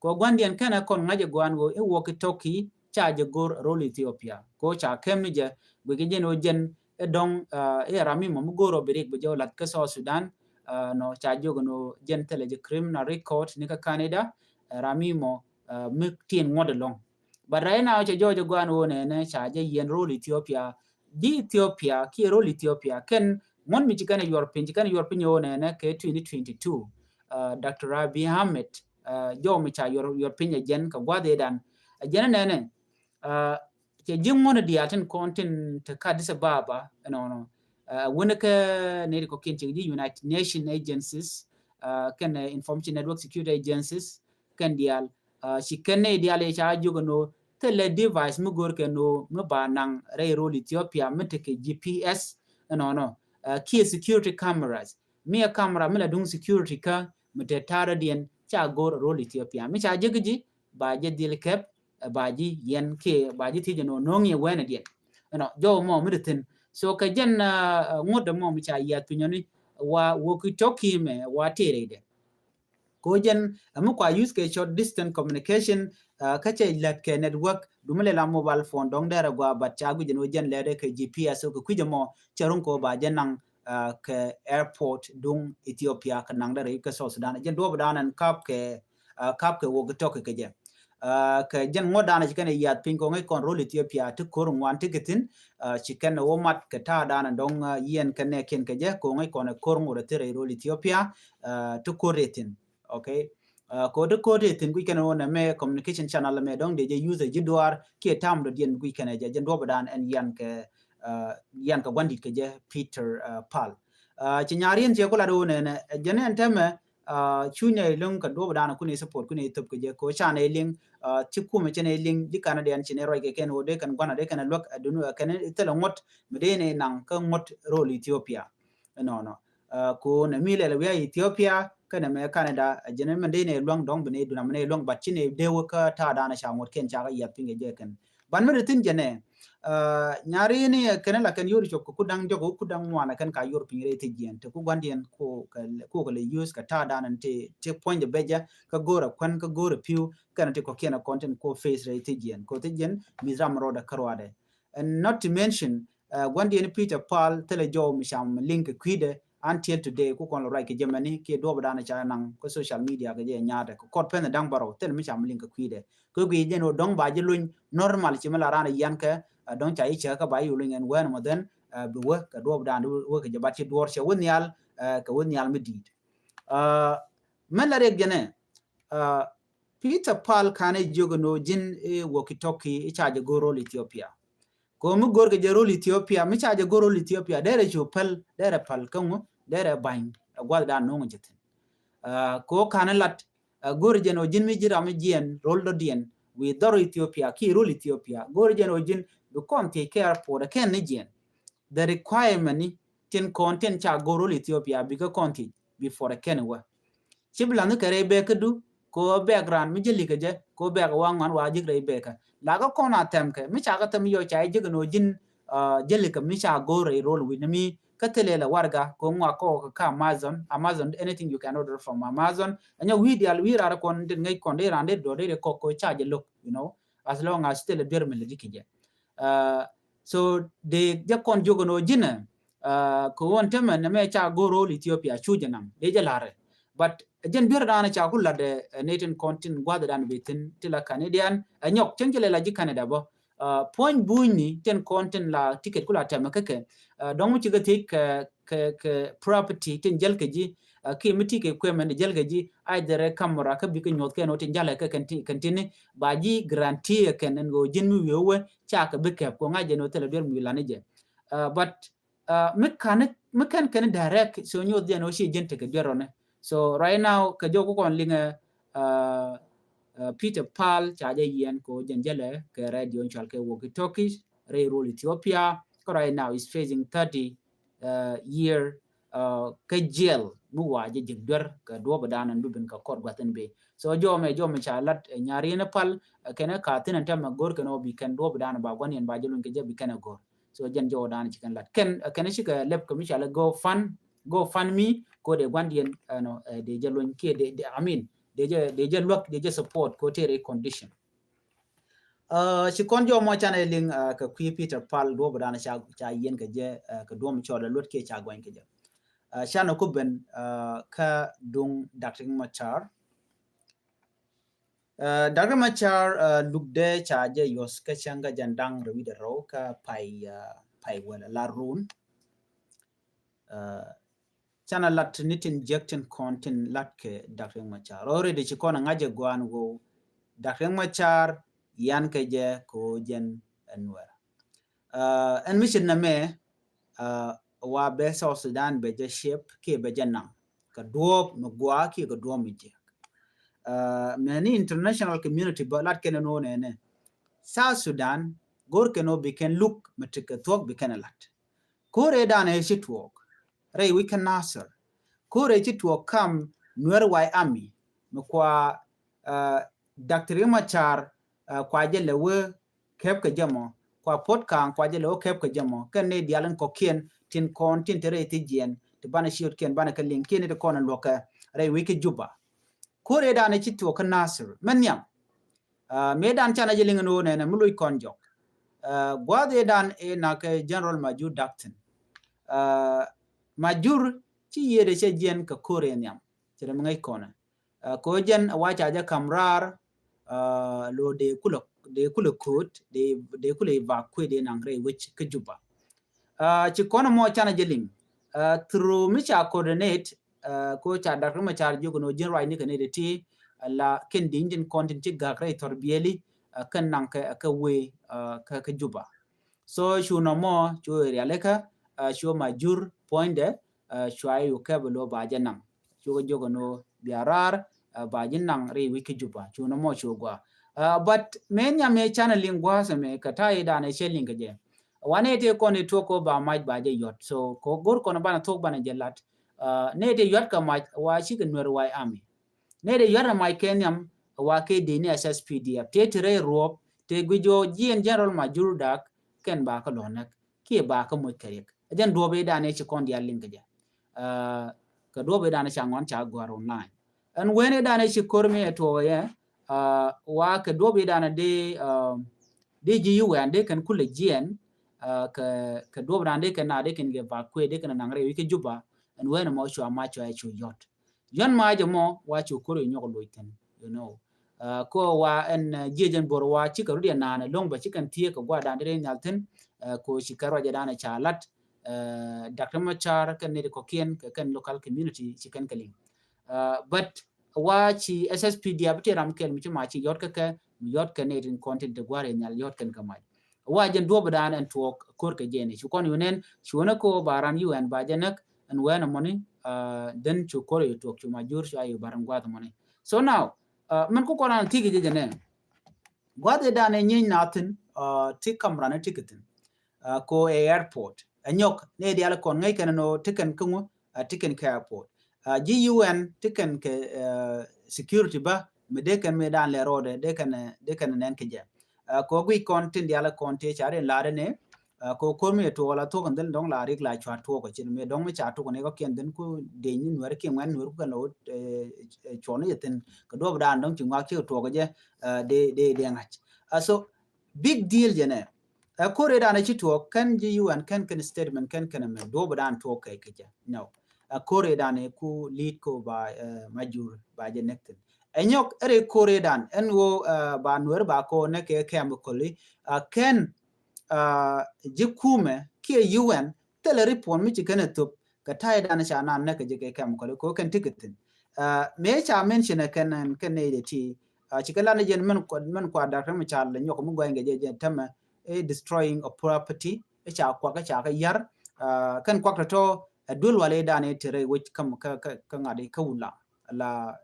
Kɛ ɣöö gua̱ndiɛn kɛnɛ kɔn ŋa̱c ɛ gua̱a̱n ɣöö i̱ walkie talkie ca jɛ go̱r ro̱l Ethiopia. Kɛ ɣöö ca kɛm ni jɛ guic jɛn ɣöö jɛn ɛ dɔ̱ŋ, uh, i̱ ram mi mɔ mi go̱r ɔ bi rik bi jɛ ɣöö lath kä South Sudan, uh, nɔ ca jiök ɛn ɣöö jɛn thilɛ jɛ criminal record ni kä Canada, uh, ram mi mɔ, uh, mi tin ŋuɔ̱t ɛlɔ̱ŋ. But right now cɛ jɔɔc ɛ gua̱a̱n ɣöö nɛnɛ ca jɛ yiɛn ro̱l Ethiopia. Ji̱ Ethiopia kiɛ ro̱l Ethiopia kɛn ŋuɔ̱t mi ci kɛn ɛ yuɔr piny, ci kɛn ɛ yuɔr piny ɣöö nɛnɛ kɛ twenty twenty-two. Uh, Doctor Abiy Ahmed, uh, jɔw mi ca yuɔr, yuɔr piny ɛ jɛn kɛ gua̱th ëëdan. Ɛ jɛn ɛ nɛnɛ, uh, cɛ ji̱ ŋuɔ̱t diaal tin kɔn tin te kä Addis Ababa, ɛnɔnɔ. Uh, wuni kɛ nɛy ti kɔ̱kiɛn cɛ ji̱ United Nations agencies, uh, kɛn, uh, Information Network Security Agencies, kɛn diaal. Uh, ci kɛn nɛy diaal ɛ ca jiök ɛn ɣöö thilɛ device mi go̱o̱r kɛ ni ɣöö mi ba naŋ rɛy rol Ethiopia mi tekɛ G P S ɛnɔnɔ, kiɛ security cameras. Mi ɛ camera mi la duŋ security kä mi te ta̱a̱dädiɛn ca go̱o̱r rol Ethiopia. Mi ca jek ji̱ ba jɛ dhil kɛp, ba ji̱ yɛn kiɛ ba ji̱ thiec ɛn ɣöö no̱o̱ŋ yɛ wɛnɛ diɛn. Ɛnɔ jɔw mɔ mi di thi̱n. So kɛ jɛn ŋuɔ̱t dɛ mɔ mi ca yiath pinyɔni wa walkie-talkie mɛ wa tëë rɛydɛ. Ko jɛn mi kua use kɛ short distance communication, kä cɛ lät kɛ network, dumi lɛ la mobile phone dɔŋ dɛrɛ gua, but ca guic jɛn wä jɛn lɛt kɛ G P S kɛ kui̱c mɔ cɛ ruŋ ko ba jɛ naŋ kɛ airport duŋ Ethiopia kɛ naŋ dɛrɛ kɛ South Sudan. Jɛn duɔp dan ɛn kap kɛ, kap kɛ walkie-talkie kɛ jɛ. Kɛ jɛn ŋuɔ̱t dan ci kɛn yiath piny ko ŋäc kɔn rol Ethiopia ti ko̱r ŋuan ti kɛ thi̱n, ci kɛn wä mat kɛ ta̱a̱ dan dɔŋ yiɛn kɛ nɛ kiɛn kɛ jɛ ko ŋäc kɔn ko̱r ŋuɔ̱t ti rɛy rol Ethiopia ti ko̱r ri thi̱n. Okay. Ko ti ko̱r ri thi̱n kui̱ kɛn wä nɛ mɛ communication channel mɛ dɔŋ dee jɛ use ji̱ duaar kiɛ tam dɔ diɛn kui̱ kɛn jɛ. Jɛn duɔp dan ɛn yian kɛ, yian kɛ guandit kɛ jɛ Peter Pal. Ci nyariɛn ciɛ kula do nɛ nɛ jɛn ɛn tɛmɛ cunyɛ liŋ kɛ duɔp dan kunɛ support kunɛ thop kɛ jɛ ko canɛ liŋ. Ci kumɛ cɛnɛ liŋ ji̱ kanɛ diɛn cinɛ ruac kɛ kɛn wä dee kɛn guanɛ dee kɛn luäk dunu kɛn thilɛ ŋuɔ̱t mi dee nɛ naŋ kä ŋuɔ̱t rol Ethiopia. Nɔnɔ ko nɛ mi lɛl wi̱i̱ Ethiopia kɛnɛ mɛ Canada jɛn mɛ dee nɛ luäŋ dɔŋ bi nɛ duna mɛ nɛ luäŋ, but ci nɛ dee wä kä ta̱a̱ dan ca ŋuɔ̱t kɛn ca kä yiath piny kɛ jɛ kɛn. Ban mi di thi̱n jɛnɛ nyari ni kɛn la kɛn yori cop kɛ ku daŋ jɔk ku daŋ ŋuan kɛn ka yor piny rɛy thi̱n jiɛn te ku guandiɛn ku kɛ lɛ use kɛ ta̱a̱ dan ti puɔ̱ny de bɛjɛ kä go̱o̱rɛ kuɛn kä go̱o̱rɛ pi̱w kɛn ti kɔkiɛn kɔn tin ko face rɛy thi̱n jiɛn ko thi̱n jiɛn mi ram rɔɔdɛ kä ruadɛ. And not to mention guandiɛn Peter Pal thilɛ jɔw mi cam link kɛ kui̱dɛ until today ku kɔn lɔ ruac kɛ jɛ mɛni kiɛ duɔp dan ca naŋ kä social media kɛ jɛ nyaatɛ kɛ kɔt pɛn daŋ barɔw thilɛ mi cam link kɛ kui̱dɛ. Kɛ gui jɛn wä dɔŋ ba ji̱ luny normal ci mi la ran yian kɛ dɔŋ ca yi cɛ kä ba yi luny ɛn wɛn mɔ dhɛn bi wä kɛ duɔp dan wä kɛ jɛ bat ci duɔr cɛ wä nhial kɛ wä nhial mi di̱i̱t. Mɛ la riɛk jɛnɛ Peter Pal kanɛ jiök ɛn ɣöö ji̱n i̱ walkie-talkie i̱ ca jɛ go̱r rol Ethiopia. Ko mi go̱r kɛ jɛ rol Ethiopia mi ca jɛ go̱r rol Ethiopia derɛ cu päl derɛ päl kä ŋu derɛ ba̱ny ɛ gua̱th dan no̱o̱ŋ jɛ thi̱n. Ko kanɛ lat go̱r jɛ ɛn ɣöö ji̱n mi ji̱ ram mi jiɛn rol dɔ̱diɛn wi̱i̱ dhɔr Ethiopia kiɛ rol Ethiopia go̱r jɛ ɛn ɣöö ji̱n bi kɔn thiec kɛ airport ɛ kɛn ni jiɛn. The requirement ni tin kɔn tin ca go̱r rol Ethiopia bikɛ kɔn thiec before ɛ kɛn wä. Ci bi laŋ kɛ rɛy bɛɛkä du ko bɛɛk ran mi jäli kɛ jɛ ko bɛɛk wa ŋuan wa ji̱k rɛy bɛɛkä. La kä kɔn a thɛm kɛ mi ca kä thɛm yɔ ca ji̱k ɛn ɣöö ji̱n jäli kɛ mi ca go̱r rɛy rol wi̱n mi kä thilɛ lɛ warga ko ŋuak kɔ kä Amazon, Amazon, anything you can order from Amazon. Ɛnyɛ wi̱i̱ dial wi̱i̱ rar kɔn tin ŋäc kɔn dee ran dee dɔ̱r dee kɔk ko ca jɛ lo̱k, you know, as long as thilɛ duer mi lɛ ji̱ kɛ jɛ. So dee jɛ kɔn jiök ɛn ɣöö ji̱n ɛ kɛ ɣöö ɛn tämɛ nɛmɛ ca go̱r rol Ethiopia cu jɛ naŋ dee jɛ la̱rɛ. But jɛn duer dan ca ku lat ɛ ni tin kɔn tin gua̱th dan bi thi̱n ti la Canadian ɛ nyɔk cäŋ ci lɛ la ji̱ Canada bä. Puɔ̱ny bunyni tin kɔn tin la ticket ku la tɛmɛ kä kɛ dɔ̱ŋ mi ci kɛ thiec kɛ kɛ kɛ property tin jäl kɛ ji̱ kiɛ mi ti kɛ equipment jäl kɛ ji̱ either camera kä bikɛ nyuɔth kɛn wä tin jalɛ kɛ kɛn ti kɛn tini ba ji̱ guarantee kɛn ɛn ɣöö ji̱n mi wi̱i̱ wä ca kɛ bi kɛp ko ŋa̱c jɛn wä thilɛ duer mi wi̱i̱ lani jɛ. But mi kɛn mi kɛn kɛn direct so nyuɔth jɛn wä ci ji̱n tekɛ duer rɔni. So right now kɛ jɔk kɔn liŋɛ Peter Pal ca jɛ yiɛn ko jɛn jɛlɛ kɛ radio cual kɛ walkie-talkie rɛy rol Ethiopia. Kä right now is facing thirty year kä jail mi wa jɛ ji̱k duer kɛ duɔp dan an bi bin kɛ kɔt gua̱thin bi. So jɔmɛ jɔmɛ ca lat nyari ni pal kɛn ka thin an tɛmɛ go̱r kɛn ɔ bi kɛn duɔp dan ba guan yɛn ba jɛ luny kɛ jɛ bi kɛn ɛ go̱r. So jɛn jɔw dan ci kɛn lat kɛn kɛn ci kɛ lɛp kɛ mi ca lɛ go fund go fund me ko de guan yɛn ɛnɔ de jɛ luny kiɛ de I mean de jɛ de jɛ luak de jɛ support ko tere condition. Ci kɔn jɔmɔ canɛ liŋ kɛ kui̱ Peter Pal duɔp dan ca ca yɛn kɛ jɛ kɛ duɔm cɔl luɔt kiɛ ca guany kɛ jɛ. Canɛ ku ben kä duŋ Doctor Machar. Doctor Machar lukdɛ ca jɛ yɔs kä cäŋ kä jɛn daŋ rɛwi dɛ rɔw kä pay pay wɛl lar run. Canɛ lat ni tin jiäk tin kɔn tin lat kɛ Doctor Machar. Already ci kɔn ŋa̱c ɛ guan wow Doctor Machar yan kɛ jɛ ko jɛn ɛ Nuɛr. Ɛn mi cit nɛ mɛ wa bɛ South Sudan bɛ jɛ ship kiɛ bɛ jɛ naŋ kɛ duɔp mi gua kiɛ kɛ duɔp mi jiäk. Mɛ ni international community bä lat kɛn ɛ nuɔ nɛ nɛ South Sudan go̱r kɛn ɔ bi kɛn luk mi ti kɛ thuɔ̱k bi kɛn ɛ lat. Ko̱r ëë dan ëë ci tuɔɔk rɛy wi̱c kä Nasir. Ko̱r ëë ci tuɔɔk kam Nuer White Army mi kua Doctor Riek Machar kua jɛ lɛ wee kɛp kɛ jɛ mɔ, kua Puot Kaŋ kua jɛ lɛ wee kɛp kɛ jɛ mɔ, kɛn ni dial in kɔkiɛn tin kɔn tin te rɛy thi jiɛn ti banɛ ciötkiɛn banɛ kɛ liŋ kiɛn ni ti kɔn in luɔkɛ rɛy wi̱c kä Juba. Ko̱r ëë dan ëë ci tuɔɔk kä Nasir mɛ nhiam. Mëë dan canɛ jɛ liŋ in ɣöö nɛnɛ mi loc kɔn jɔk. Gua̱a̱th ëë dan ëë nak kɛ General Majur Dak thin. Majur ci yiëëdɛ cɛ jiɛn kɛ ko̱r ëë nhiam. Cɛ dɛ mi ŋäc kɔnɛ. Kɛ ɣöö jɛn a wa ca jɛ ka̱m raar lo dee kulɛ, dee kulɛ ko̱o̱t, dee kulɛ evacuate dee naŋ rɛy wec kä Juba. Ci kɔn mɔ canɛ jɛ liŋ through mi ca coordinate kɛ ɣöö ca Doctor Machar jiök in ɣöö ji̱n ruacni kɛ ni dee ti la kɛn di̱ny tin kɔn tin ci gak rɛy thɔr biɛli kɛn naŋ kɛ kɛ wee kä Juba. So cu nɔmɔ cu rialikä cu Majur puɔ̱nydɛ cua i̱ wä kɛp lo ba jɛ naŋ. Cukɛ jiök ɛn ɣöö bia raar ba ji̱ naŋ ri wi̱c kä Juba. Cu nɔmɔ cu gua. But mëë nhiam mëë canɛ liŋ gua̱a̱th ɛmɛ kɛ ta̱a̱ i̱ danɛ cɛ liŋ kɛ jɛ. Wanɛ tëë kɔn i̱ tuɔk kɛ ba mac ba jɛ yɔt. So kɛ go̱r kɔn banɛ thuɔk banɛ jɛ lat. Nɛ tëë yɔt kɛ mac wa cikɛ Nuer White Army. Nɛ tëë yɔt kɛ mac kɛ nhiam wa kɛ dee ni SSPDF tëë ti rɛy ruɔp tëë guic jɔɔ jiɛn General Majur Dak kɛn ba kä lɔ̱näk kiɛ ba kä moc kɛ riɛk. Ɛ jɛn duɔp i̱ danɛ ci kɔn dial liŋ kɛ jɛ. Kɛ duɔp i̱ danɛ ca ŋuan ca gɔ̱a̱r online. Ɛn wen i̱ danɛ ci ko̱r mi ɛ tuɔɔk yɛ wa kɛ duɔp i̱ danɛ di di ji̱ UN di kɛn kulɛ jiɛn kɛ kɛ duɔp dan di kɛn na di kɛn kɛ ba kuɛ di kɛn naŋ rɛy wi̱c kɛ Juba. Ɛn wen mɔ cua ma cua ɛ cu yɔt. Yɔn ma jɛ mɔ wa cu ko̱r i̱ nyɔk loc thin, you know. Ko wa ɛn jiɛ jɛn bor wa cikɛ rut yɛ naan ɛlɔ̱ŋ bɛ cikɛn thiee kɛ gua̱a̱r dan di rɛy nhial thin. Ko cikɛ ruacɛ dan ɛ ca lat Doctor Machar kɛn nit kɔkiɛn kɛ kɛn local community ci kɛn kɛ liŋ. But wa ci SSPDF ti ram kɛl mi ci ma ci yɔt kɛ kɛ mi yɔt kɛ nit in kɔn tin te gua̱a̱r in nhial yɔt kɛn kɛ mac. Wa jɛn duɔp dan ɛn tuɔk ko̱r kɛ jɛn i̱ cu kɔn yu nɛn cu nɛ ko ba ran UN ba jɛ näk ɛn wɛn ɛmɔni. Then cu ko̱r yu tuɔk cu Majur cu a yu ba ran gua̱a̱th ɛmɔni. So now mɛn ku kɔn an thik jɛ jɛ nɛn. Gua̱th i̱ danɛ nyieeny na thin ti kam ran ti kɛ thin. Ko ɛ airport ɛ nyɔk ni dial kɔn ŋäc kɛn no ti kɛn kä ŋu ti kɛn kɛ airport. Ji̱ UN ti kɛn kɛ security ba mi dee kɛn mi dan lɛ rɔɔdɛ dee kɛn dee kɛn nɛn kɛ jɛ. Ko guic kɔn tin dial kɔn ti ca rin la̱rɛ ni ko ko̱r mi ɛ tuɔk la thuɔk kɛn dhil dɔŋ la rik la cuat tuɔk kɛ cin mi dɔŋ mi ca tuɔk ni kɔ kiɛn dhin ku dee nyi nuɛr kiɛ ŋuɛn nuɛr ku kɛn lo cuɔn ni jɛ thin kɛ duɔp dan dɔŋ ci ŋuak ci kɛ tuɔk kɛ jɛ. Dee dee dee ŋa̱c. So big deal jɛ nɛ. Ɛ ko̱r i̱ danɛ ci tuɔɔk kɛn ji̱ UN kɛn kɛn statement kɛn kɛn mɛ duɔp dan tuɔk kɛ kɛ jɛ. No. Ɛ ko̱r i̱ danɛ ku lead ko ba Majur ba jɛ näk thin. Ɛ nyɔk ɛ ri ko̱r i̱ dan ɛn wo ba nuɛr ba ko nɛ kɛ chemical i̱ kɛn ji̱ kumɛ kiɛ UN thilɛ report mi ci kɛn ɛ thop kɛ ta̱a̱ i̱ danɛ ca naan nɛ kɛ jɛ kɛ chemical i̱ ko kɛn ti kɛ thin. Mëë ca mention ɛ kɛn kɛn nɛ i̱ dee ti ci kɛ lan i̱ jɛn mɛn kua Doctor Machar lɛ nyɔk mi gɔany kɛ jɛ jɛ tämɛ i̱ destroying of property i̱ ca kuak i̱ ca kɛ yar. Kɛn kuak tɔ̱tɔ̱ ɛ duel wal i̱ danɛ ti rɛy wec kä ŋa̱t i̱ kä wula. La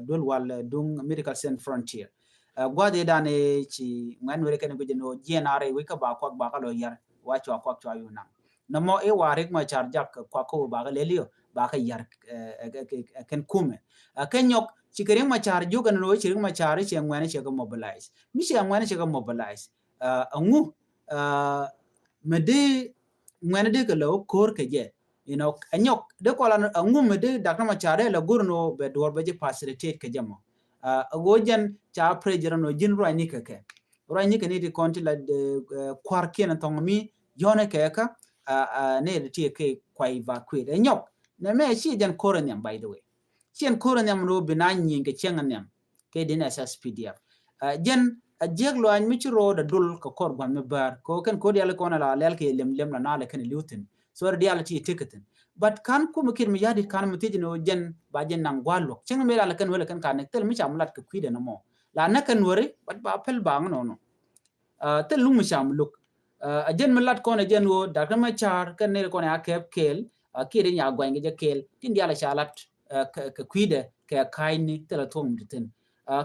duel wal duŋ Medical Sans Frontier. Gua̱th i̱ danɛ ci ŋuɛn weri kɛn guic jɛ ni ɣöö jiɛn a rɛy wec kä ba kuak ba kä lɔ yar wa cua kuak cua yu naŋ. Nɔmɔ i̱ wa Riek Machar jak kuak kä wä ba kä lɛl i̱ ba kä yar kɛn kumɛ. Kɛ nyɔk ci kɛ Riek Machar jiök ɛn ni ɣöö ci Riek Machar i̱ ciɛ ŋuɛn i̱ ciɛ kɛ mobilize mi ciɛ ŋuɛn i̱ ciɛ kɛ mobilize. Ɛŋu mɛ dee ŋuɛn dee kɛ lɛ wä ko̱r kɛ jɛ. You know, ɛ nyɔk dee kɔla ɛŋu mɛ dee Doctor Machar dee lɛ go̱r ni ɣöö bɛ duɔ̱ɔ̱r bɛ jɛ facilitate kɛ jɛ mɔ. Ɛ ɣöö jɛn ca pressure ni ɣöö ji̱n ruacni kɛ kɛ ruacni kɛ ni ti kɔn ti la kua̱r kiɛn thɔŋ mi yɔ̱nɛ kɛ kä ni ti kɛ kua evacuate. Ɛ nyɔk nɛ mɛ ci jɛn ko̱r ɛ nhiam, by the way. Ci ɛn ko̱r ɛ nhiam ni ɣöö bi na nyiŋ kɛ cieŋ ɛ nhiam. Kɛ din SSPDF. Jɛn a jiäk luany mi ci ro̱o̱d a dul kɛ kɔr gua̱n mi bäär kɛ kɛn ko̱r dial kɔn a la lɛl kɛ lem lem la nalɛ kɛn li̱w thin. So dial ti ti kɛ thin. But kan kumɛ kir mi ya̱dit kan mi thiec ni ɣöö jɛn ba jɛn naŋ gua̱l luɔk cieŋ mi la kɛn wälɛ kɛn kan ni thil mi ca mi lat kɛ kui̱dɛ ni mɔ la nɛ kɛn weri. But ba pɛl ba ŋä nɔnɔ. Thil luŋ mi ca mi luk. A jɛn mi lat kɔn a jɛn ɣöö Doctor Machar kɛn ni kɔn a kɛp kɛɛl a kiɛ din ya guany kɛ jɛ kɛɛl tin dial ca lat kɛ kui̱dɛ kɛ ka̱ny ni thil a thuɔ̱ŋ mi ti thin.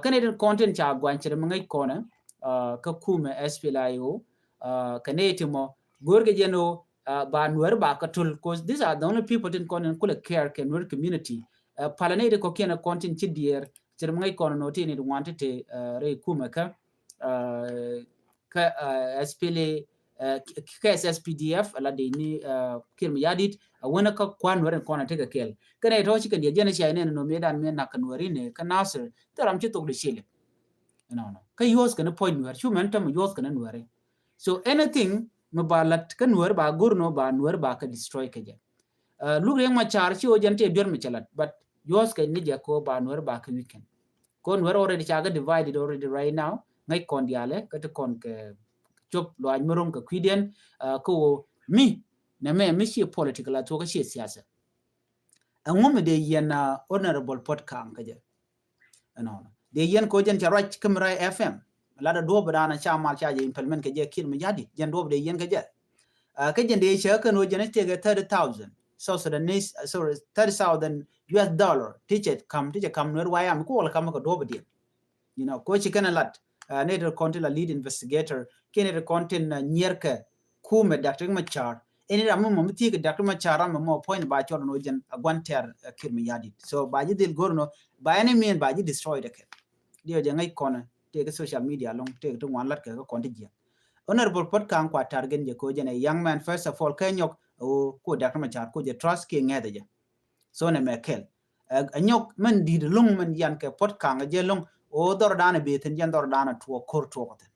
Kɛn ni din kɔn tin ca guany cɛ mi ŋäc kɔn ɛ kä kumɛ S P L A I O, kɛ nɛy ti mɔ go̱o̱rkɛ jɛn ɣöö ba Nuɛri ba kä tul, 'cause these are the only people tin kɔn in kulɛ care kɛ Nuɛri community. Palɛ nɛy ti kɔ̱kiɛn kɔn tin ci diɛɛr, cɛ ri mi ŋäc kɔn nɔ ti ni di ŋuan ti te rɛy kumɛ kä kä S P L A, kä S S P D F, ala di ni Kiir Mayardit, a wänä kä kuan Nuɛri kɔn a tekɛ kɛl. Kä nɛy tɔ̱ ci kɛn diɛ jɛn a cia inɛn nɔ mi dan mi nak kä Nuɛri ni kä Nasir, thil ram ci thok di ci lip. Nɔnɔ kä yuɔth kɛn puɔ̱ny Nuɛri, cu mɛn tämɛ yuɔth kɛn Nuɛri. So anything mi ba lat kä Nuɛri ba go̱r nɔ ba Nuɛri ba kä destroy kɛ jɛ. Luk Riek Machar ci wä jɛn tëë duer mi cɛ lat, but yuɔth kɛ ni jɛ kɛ wä ba Nuɛri ba kä weekend. Kɔn Nuɛri already ca kä divided already right now. Ŋäc kɔn diaalɛ kä ti kɔn kɛ cop luaac mi rom kɛ kui̱diɛn, kä wä mi nɛ mɛ mi ci political a thuɔk kä ci siasa. Ɛŋu mi dee yɛn Honorable Puot Kaŋ kä jɛ? Ɛnɔnɔ dee yɛn kɛ wä jɛn ca ruac kä Mirai F M. Lat a duɔp dan ca mal ca jɛ implement kɛ jɛ Kiir Mayardit, jɛn duɔp dee yɛn kɛ jɛ. Kä jɛn dee cɛ kɛn wä jɛn tekɛ thirty thousand South Sudanese, sorry, thirty thousand U S dollar ti cɛ kam, ti cɛ kam Nuɛr wayam ku wal kam kɛ duɔp diɛn. You know, ko ci kɛn a lat nɛ ti kɔn ti la lead investigator kiɛ nɛ ti kɔn ti nyiɛr kɛ kumɛ Doctor Machar. Ɛn ram mɔ mi thiek Doctor Machar ram mɔ point ba cɔl nɔ jɛn a guan tɛr Kiir Mayardit. So ba ji̱ dhil go̱r nɔ ba any mean ba ji̱ destroy de kɛ. Diɔ jɛ ŋäc kɔn tëë kɛ social media lɔŋ tëë kɛ ti ŋuan lat kɛ kɛ kɔn ti jiɛk. Honorable Puot Kaŋ kua tar gɛn jɛ ko jɛn a young man, first of all, kɛ nyɔk a wä ko Doctor Machar ko jɛ trust kiɛ ŋɛth jɛ. So nɛ mɛ kɛl a nyɔk mɛn di̱t lo̱ŋ mɛn yan kɛ Puot Kaŋ jɛ lo̱ŋ. O dhɔr dan a bi thin jɛn dhɔr dan a tuɔk kor tuɔk thin.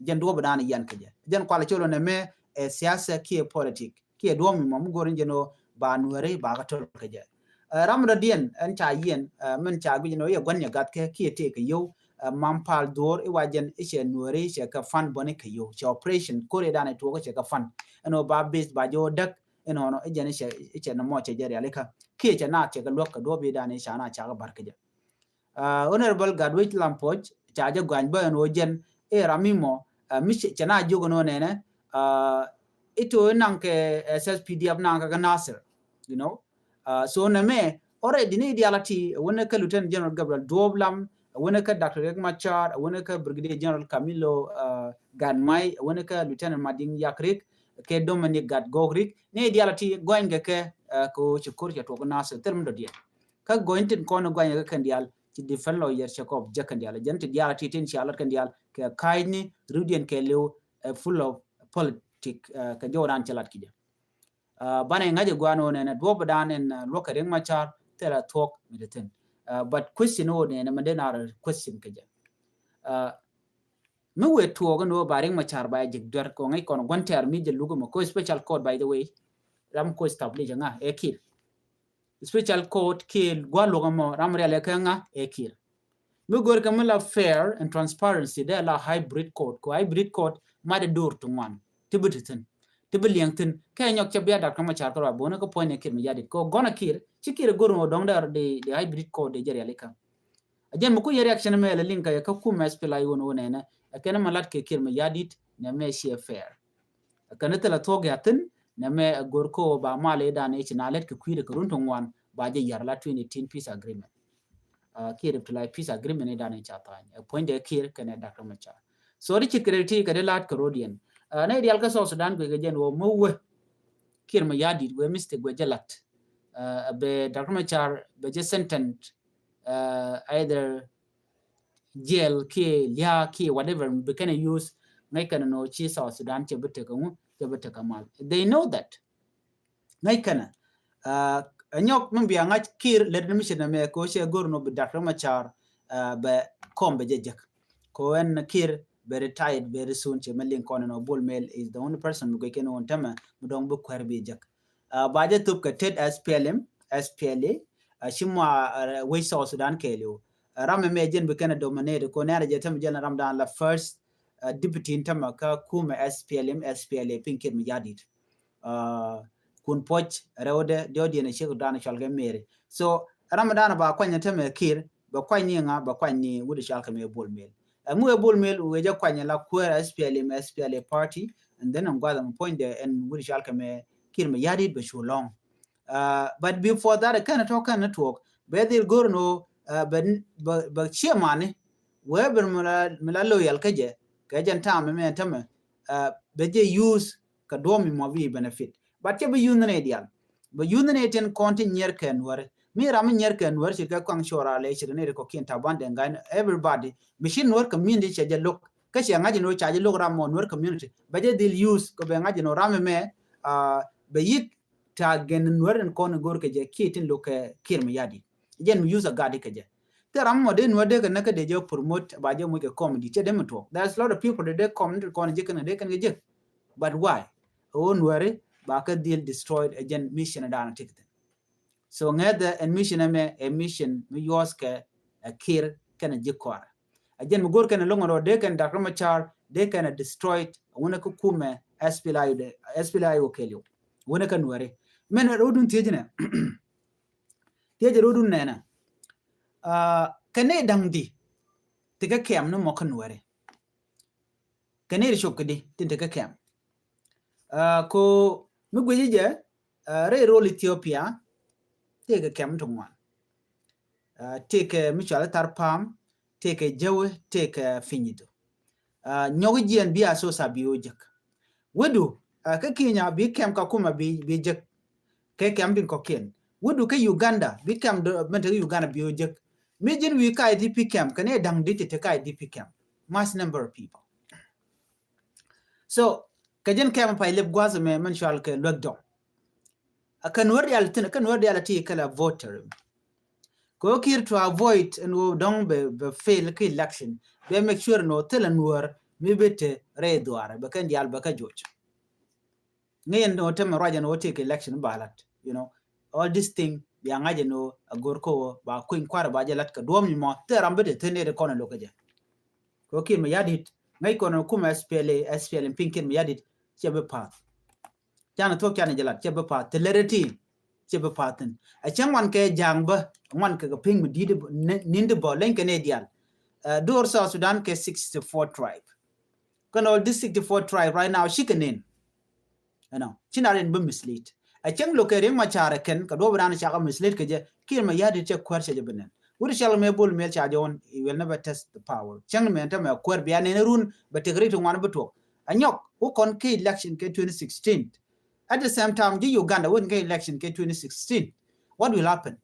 Jɛn duɔp dan a yan kɛ jɛ jɛn kual colo nɛ mɛ ɛ siasa kiɛ politik kiɛ duɔm mi mɔ mi go̱r in jɛn o ba Nuɛri ba kä tol kɛ jɛ. Ram dɔ diɛn ɛn ca yiɛn mɛn ca guic in o yɛ gua̱n nyɛ gath kɛ kiɛ tëë kɛ yio̱w. Mam pal dhuɔr i wa jɛn i cɛ Nuɛri i cɛ kɛ fan bɔni kɛ yio̱w cɛ operation kor i dan i tuɔk i cɛ kɛ fan. Ɛn o ba base ba jɛ o däk ɛn ɔnɔ i jɛn i cɛ, i cɛ nɔmɔ cɛ jɛ rialikä kiɛ cɛ na cɛ kɛ luäk kɛ duɔp i dan i ca na ca kɛ bar kɛ jɛ. Honorable Gatwec Lampuɔc ca jɛ guany bä ɛn o jɛn i ram mi mɔ mi cɛ na jiök ɛn o nɛnɛ. Ito i naŋ kɛ S S P D F naŋ kɛ kɛ Nasir, you know. So nɛ mɛ already ni dial a ti wänä kä Lieutenant General Gabriel Duop Lam, wänä kä Doctor Riek Machar, wänä kä Brigadier General Camilo Gatmai, wänä kä Lieutenant Mading Yak Riek kɛ Dominic Gatgok Riek. Ni dial a ti gɔny kɛ kɛ kɛ ci kor cɛ tuɔk Nasir thil mi dɔ̱diɛn. Kä gɔny tin kɔn gɔny kɛ kɛn dial ci defend lawyer cɛ kɔp jɛ kɛn dial jɛn ti dial a ti tin cia lat kɛn dial kɛ ka̱cni riwdiɛn kɛ liw full of politic kɛ jɔw ran cɛ lat ki jɛ. Banɛ ŋa̱c ɛ guan wä nɛnɛ duɔp dan in luɔk kɛ Riek Machar thil a thuɔk mi ti thin. But question wä nɛnɛ mɛ den ar question kɛ jɛ. Mi wee tuɔɔk in wä ba Riek Machar ba jik duer kɔ ŋäc kɔn guan tɛɛr mi jɛ luk mɔ ko special court, by the way. Ram ko establish ŋa ɛ Kiir. Special court kiɛ guan luɔk mɔ ram rial ɛ kɛ ŋa ɛ Kiir. Mi go̱r kɛ mi la fair and transparency dee la hybrid court, ko hybrid court ma dee dur ti ŋuan ti bi ti thin ti bi liɛŋ thin kɛ nyɔk cɛ bia Doctor Machar kɛ rɔ a bonɛ kɛ puɔ̱ny ni Kiir Mayardit ko gɔn a Kiir ci Kiir go̱r ŋɔ dɔŋ dee di hybrid court dee jɛ riali kä. A jɛn mi ku yɛ reaction mɛ lɛ liŋ kä yɛ kä kumɛ S P L A I O wun wun nɛnɛ ɛ kɛn ma lat kɛ Kiir Mayardit nɛ mɛ ciɛ fair. Kɛn thilɛ thuɔk ya thin nɛ mɛ a go̱r ko ba mal idan i̱ ci na lɛt kɛ kui̱dɛ kɛ run ti ŋuan ba jɛ yar la twenty eighteen peace agreement. Kiir ip ti la peace agreement idan i̱ ca tha̱a̱ny ɛ puɔ̱nydɛ Kiir kɛnɛ Doctor Machar. So di cit kɛ ti kɛ di laat kɛ rodiɛn. Nɛ dial kä South Sudan guic kɛ jɛn wä mi wä Kiir Mayardit wä mistake wä jɛ lat. Bɛ Doctor Machar bɛ jɛ sentence either jail kiɛ lia kiɛ whatever bi kɛn a use. Ŋäc kɛn a nɔ ci South Sudan cɛ bi tekɛ ŋu cɛ bi tekɛ mal. They know that. Ŋäc kɛn a nyɔk mi bia ŋa̱c Kiir lɛt ni mi ci na mɛ ko cɛ go̱r nɔ bi Doctor Machar bɛ kɔm bɛ jɛ jek. Ko ɛn Kiir bɛ retired very soon cɛ mɛ liŋ kɔn nɔ Bol Mel is the only person mi guic kɛn wun tämɛ mi dɔŋ bi kuɛr bi jek. Ba jɛ thop kɛ tet S P L M, S P L A, ci mɔ wec South Sudan kɛɛliw. Ram ɛmɛ jɛn bi kɛn a dominate ko nɛrɛ jɛ tämɛ jɛn ram dan la first deputy in tämɛ kä kumɛ S P L M, S P L A piny Kiir Mayardit. Kun puɔc rɛwdɛ diɔdiɛn a ciek dan cɔl kɛ Mary. So ram dan ba kuany tämɛ Kiir bɛ kuany ni ŋa bɛ kuany ni wut cɔl kɛ mɛ Bol Mel. Ɛŋu ɛ Bol Mel wee jɛ kuany la kuäär S P L M, S P L A party, and then ɛn guath ɛn puɔ̱nydɛ ɛn wut cɔal kɛ mɛ Kiir Mayardit bɛ cu lɔ̱ŋ. But before that kɛn tɔ̱ kɛn tuɔɔk bɛ dhil go̱r ni wä bɛ ciɛ mani wee ben mi la loyal kä jɛ. kɛ jɛn ta̱a̱m ɛmɛ ɛn tämɛ bɛ jɛ use kɛ duɔ̱ɔ̱m mi mɔ bi benefit. But cɛ bi use ni nɛ dial, bɛ use ni nɛ tin kɔn ti nyier kɛ Nuäri. Mi ram mi nyier kɛ Nuäri ci kɛ kɔaŋ cuɔra lɛ ci ni ri kɔ kiɛn Taban Deng Gai, everybody mi ci Nuäri community cɛ jɛ look. Kä cɛ ŋa̱c ni wä ca jɛ look ram mɔ Nuäri community bɛ jɛ dhil use kɛ bɛ ŋa̱c ni wä ram ɛmɛ bɛ yik ta̱a̱ gɛn Nuäri in kɔn go̱r kɛ jɛ kiɛ tin look kɛ Kiir Mayardit. Jɛn mi use a gadi kɛ jɛ. Thil ram mɔ dee Nuäri dee kɛ näk kä dee jɛ promote ba jɛ muc kɛ comedy cɛ dee mi tuɔk. There's a lot of people dee dee comedy kɔn jɛ kɛn dee kɛn kɛ jɛ. But why? Ɣöö Nuäri ba kɛ dhil destroyed ɛ jɛn mission dan a tik thin. So ŋäthɛ ɛn mission ɛmɛ ɛ mission mi yuɔth kɛ ɛ Kiir kɛn ɛ ji̱ kɔaarɛ. Ɛ jɛn mi go̱r kɛn ɛ loŋ rɔ dee kɛn Doctor Machar dee kɛn ɛ destroyed ɛ wunɛ kä kumɛ S P L A I O dee, S P L A I O kɛɛliw. Wunɛ kä Nuäri. Mɛn rɔdun thiecnɛ. Thiecɛ rɔdun nɛnɛ. Kɛ nɛy da̱ŋ di ti kɛ kɛm ni mɔ kä Nuäri. Kɛ nɛy ri cop kɛ di tin ti kɛ kɛm. Ko mi guici jɛ rɛy rol Ethiopia tëëkɛ kɛm ti ŋuan. Tëëkɛ mi cual i̱ Tharpam, tëëkɛ Jäwɛ, tëëkɛ Pinyido. Nyɔk jiɛn bi a sosa bi wä jek. Wädu kä Kenya bi kɛm ka kuma bi jek. Kɛ kɛm tin kɔkiɛn wädu kä Uganda bi kɛm mɛn te kä Uganda bi wä jek. Mi ji̱n wi̱i̱ ka I D P kɛm kɛ ni da̱ŋ di ti te ka I D P kɛm. Mass number of people. So kɛ jɛn kɛm pay lep gua̱th mɛ mɛn cual kɛ luäk dɔŋ. A kɛ Nuäär dial thin, kɛ Nuäär dial ti kɛ la voter. Kɛ wä Kiir to avoid ɛn wä dɔŋ bɛ, bɛ fail kä election, bɛ make sure ɛn wä thilɛ Nuäär mi bɛ te rɛy dhuaarɛ bɛ kɛn dial bɛ kɛ joc. Ŋäc ɛn wä tämɛ ruac ɛn wä tëëk election ba lat, you know, all this thing bia ŋa̱c ɛn wä a go̱r kä wä ba kuny kua̱r ba jɛ lat kɛ duɔ̱m ni mɔ thil ram bɛ te thil nɛy ti kɔn ɛ lo̱k kɛ jɛ. Kɛ wä Kiir Mayardit ŋäc kɔn ɛ kumɛ S P L A, S P L M piny Kiir Mayardit cɛ bi path. Canɛ thuɔ̱k canɛ jɛ lat cɛ bi path ti lɛrɛ ti cɛ bi path thin. A cäŋ wan kɛ ja̱a̱ŋ bä wan kɛ kɛ pi̱ŋ mi di̱t nin di bä leny kɛ nɛy dial. Duɔr South Sudan kɛ sixty four tribe. Kɛn all this sixty four tribe right now cikɛ nin. Ɛnɔ ci na rin bi mislead. A cäŋ lo̱k kɛ Riek Machar ɛ kɛn kɛ duɔ̱p ran cakɛ mislead kɛ jɛ Kiir Mayardit cɛ kuäär cɛ jɛ bi nin. Wut cɛl mɛ Bol Mel ca jɔɔn, he will never test the power. Cäŋ mɛ tämɛ kuäär bia nɛn run bɛ tek rik ti ŋuan bi tuɔk. A nyɔk wä kɔn kɛ election kɛ twenty sixteen. At the same time ji̱ Uganda wä kɛ election kɛ twenty sixteen. What will happen?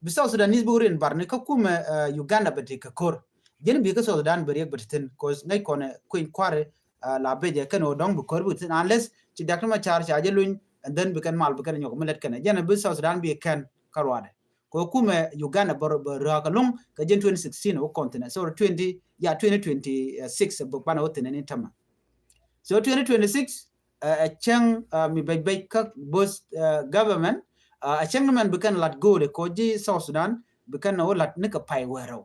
Bi South Sudanese bi rin bar ni kä kumɛ Uganda bɛ tek kɛ kor. Ji̱n bi kä South Sudan bɛ riek bɛ ti thin cause ŋäc kɔn kuny kua̱ri la bɛ jɛ kɛn wä dɔŋ bi kor bi ti thin unless ci Doctor Machar ca jɛ luny and then bi kɛn mal bi kɛn nyɔk mi lɛt kɛn jɛn bi South Sudan bi kɛn kä ruadɛ. Kɛ kumɛ Uganda bä röak ɛlɔ̱ŋ kɛ jɛn twenty sixteen wä kɔn thinɛ. Sorry, twenty, ya twenty twenty-six bä banɛ wä thinɛ ni tämɛ. So twenty twenty-six ɛ cäŋ mi bɛc bɛc kä both government. Ɛ cäŋ ni mɛn bi kɛn lat go̱o̱lɛ kɛ ji̱ South Sudan bi kɛn wä lat ni kɛ pay wärä.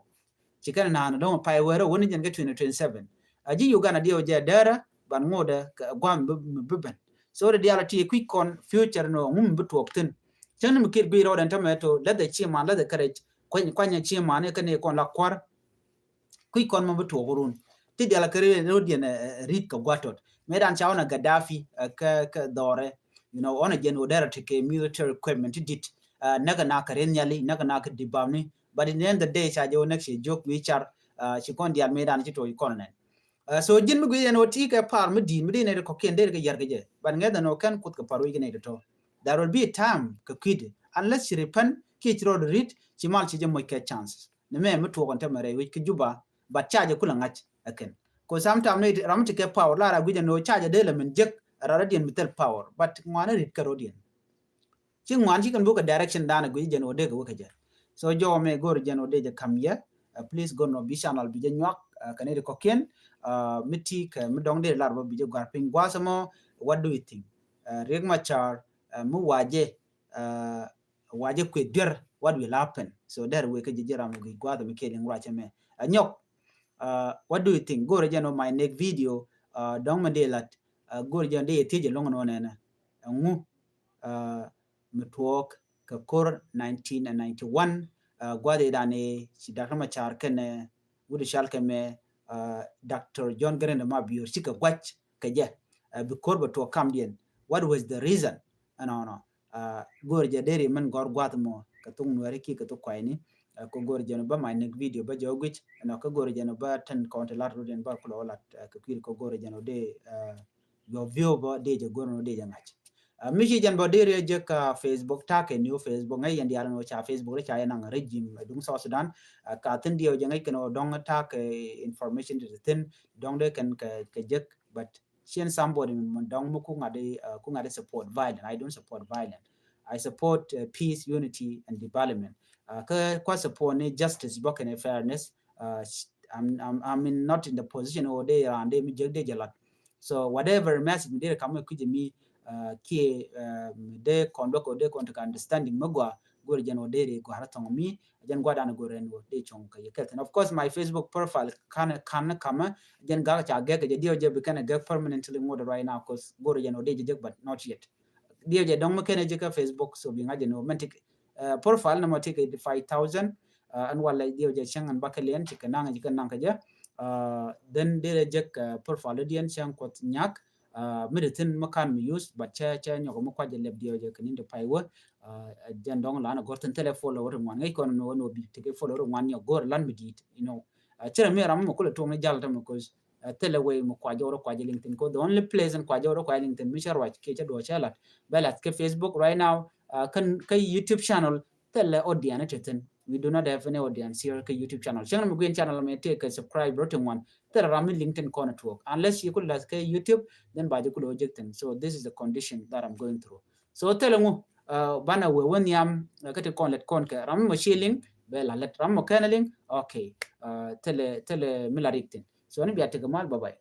Ci kɛn naan dɔ̱ŋ pay wärä wä ni jɛn kɛ twenty twenty-seven. A ji̱ Uganda diɛw jɛ dɛrä ban ŋotdɛ kɛ guam mi bi ben. So dɛ dial a ti kui̱c kɔn future ni wä ŋum bi tuɔɔk thin. Cäŋ ni mi kiɛt guic rɔɔdɛn tämɛ to läthɛ ci man läthɛ kärɛc kuany kuanyɛ ci man ni kɛn ni kɔn la kua̱r. Kui̱c kɔn mɔ bi tuɔɔk run ti dial a kɛ rɔɔdiɛn rit kɛ gua̱tɔt. Mëë dan ca ɣɔn a Gaddafi kɛ kɛ dhɔrɛ. You know, ɣɔn a jɛn wä dɛrɛ ti kɛ military equipment ti dit. Näk a na kɛ rin nyali näk a na kɛ dibamni. But in the end the day ca jɛ wä näk ci jok wi̱i̱ car. Ci kɔn dial mëë dan ci tuɔɔk kɔn nɛn. So ji̱n mi guic ɛn wä ti kɛ par mi di̱i̱t mi di nɛy ti kɔkiɛn dee kɛ yɛr kɛ jɛ. But ŋɛth ɛn wä kɛn kuth kɛ par wi̱i̱ kɛ nɛy ti tɔ. There will be a time kɛ kui̱dɛ unless ci repent kiɛ ci rɔɔd rit ci mal ci jɛ moc kɛ chances. Ni mɛ mi tuɔk ɛn tämɛ rɛy wec kä Juba, but ca jɛ kulɛ ŋa̱c ɛ kɛn. Kɛ sometime ni ram ti kɛ power la ra guic ɛn wä ca jɛ dee lɛ min jek ra rɔɔdiɛn mi thil power, but ŋuan rit kɛ rɔɔdiɛn. Ci ŋuan ci kɛn bukɛ direction dan a guic jɛn wä dee kɛ wä kɛ jɛ. So jɔwä mɛ go̱r jɛn wä dee jɛ kam yɛ. Please go̱r nɔ bi channel bi jɛ nyuak kɛ ni di kɔkiɛn. Mi ti kɛ mi dɔŋ dee lar bä bi jɛ guar piny gua̱a̱th mɔ. What do you think? Riek Machar mi wacɛ wacɛ kueth duer, what will happen? So dɛr wek kä ji̱ ji̱ ram wek gua̱a̱th mi kɛ liŋ ruacɛ mɛ a nyɔk. What do you think? Go̱rɛ jɛn wä my next video. Dɔ̱ŋ mi dee lat go̱rɛ jɛn dee yɛ thiec ɛlɔ̱ŋ ɛn wä nɛnɛ ɛŋu mi tuɔɔk kɛ kor nineteen ninety-one. Gua̱a̱th idan i̱ ci Doctor Machar kɛnɛ wut i̱ cal kɛ mɛ Doctor John Garang de Mabior cikɛ gua̱c kɛ jɛ bi kor bɛ tuɔɔk kamdiɛn. What was the reason? Ɛnɔnɔ. Go̱o̱r jɛ deri mɛn gɔr gua̱th mɔ kɛ thok Nuɛri ki kɛ thok kuayni. Ɛ, kɛ go̱r jɛn bä my next video bä jɛ wä guic. Ɛnɔ kɛ go̱r jɛn bä tin kɔn ti lat rut in bä kulɔ lat, ɛ, kɛ kui̱ kɛ go̱r jɛn wä dee, ɛ, your view bä dee jɛ go̱r wä dee jɛ ŋa̱c. Ɛ, mi ci jɛn bä dee riɛ jɛ ka Facebook, ta̱a̱ kɛ new Facebook, ŋäc yɛn diaal ni wä ca Facebook, rɛ ca yɛn naŋ regime, ɛ, duŋ South Sudan. Ɛ, ka thin diɛ wä jɛ ŋäc kɛn wä dɔŋ ta̱a̱ kɛ information ti thin, dɔŋ dee kɛn kɛ, kɛ jek, but cien somebody mi dɔŋ mi ku ŋa̱t di, uh, ku ŋa̱t di support violence. I don't support violence. I support, uh, peace, unity, and development. Uh, kɛ kua support ni justice bä kɛn fairness. Uh, sh- I'm, I'm, I'm in, not in the position or de ran de mi jek de jɛ lat. So whatever message mi de kam mi kuj mi, uh, kiɛ, uh, mi de kɔn bä kɔ de kɔn ti ka understanding mi gua go̱r jɛn wä dee ri gɔ̱a̱r thɔŋ mi, jɛn gua̱dan go̱r ɛn wä dee cɔŋ kɛ yɛ kɛth. And of course, my Facebook profile kan, kan kamä, jɛn gak ca gɛk jɛ diɛw jɛ bi kɛn a gɛk permanently ŋot right now, 'cause go̱r jɛn wä dee jɛ jek, but not yet. Diɛw jɛ dɔŋ mi kɛn a jɛ kä Facebook, so bi ŋa̱ jɛ ni wä mɛn tik, uh, profile nɔmɔ tik five thousand, uh, ɛn walɛ diɛw jɛ cäŋ ɛn bakɛ liɛn cikɛ naŋ, cikɛ naŋ kɛ jɛ. Uh, then dee jɛ jek, uh, profile diɛn cäŋ kuɔth nyak, uh, mi di thin mi kan mi use, but cɛ, cɛ nyɔk mi kuac jɛ lɛp diɛw jɛ kɛ ni̱n di pay wä. Uh, jɛn dɔŋ lan a gɔr thin thilɛ follow ri ŋuan ŋäc kɔn mi wä ni wä bi tekɛ follow ri ŋuan nyɔk go̱r lan mi di̱i̱t, you know. Uh, cirɛ mi ram mi kulɛ tuɔŋ ni jal tämɛ, 'cause, uh, thilɛ way mi kuac jɛ wä ri kuac jɛ liŋ thin, 'cause the only place in kuac jɛ wä ri kuac liŋ thin mi cɛ ruac kiɛ cɛ duɔ cɛ lat. Bɛ lat kɛ Facebook right now, uh, kä, kä YouTube channel, thilɛ audience ti thin. We do not have any audience here kɛ YouTube channel. Cäŋ mi guiɛn channel mi tëë kɛ subscribe rot ti ŋuan. Thilɛ ram mi liŋ thin kɔn a tuɔɔk. Unless you could like kɛ YouTube, then ba jɛ kulɛ wä jek thin. So this is the condition that I'm going through. So thilɛ ŋu, uh, banɛ wee wä nhiam, uh, kä ti kɔn lɛt kɔn kɛ ram mi mɔ ci liŋ, bɛ la lɛt ram mɔ kɛn a liŋ, okay. Uh, thilɛ, thilɛ mi la rik thin. So ni bia tekɛ mal, bye bye.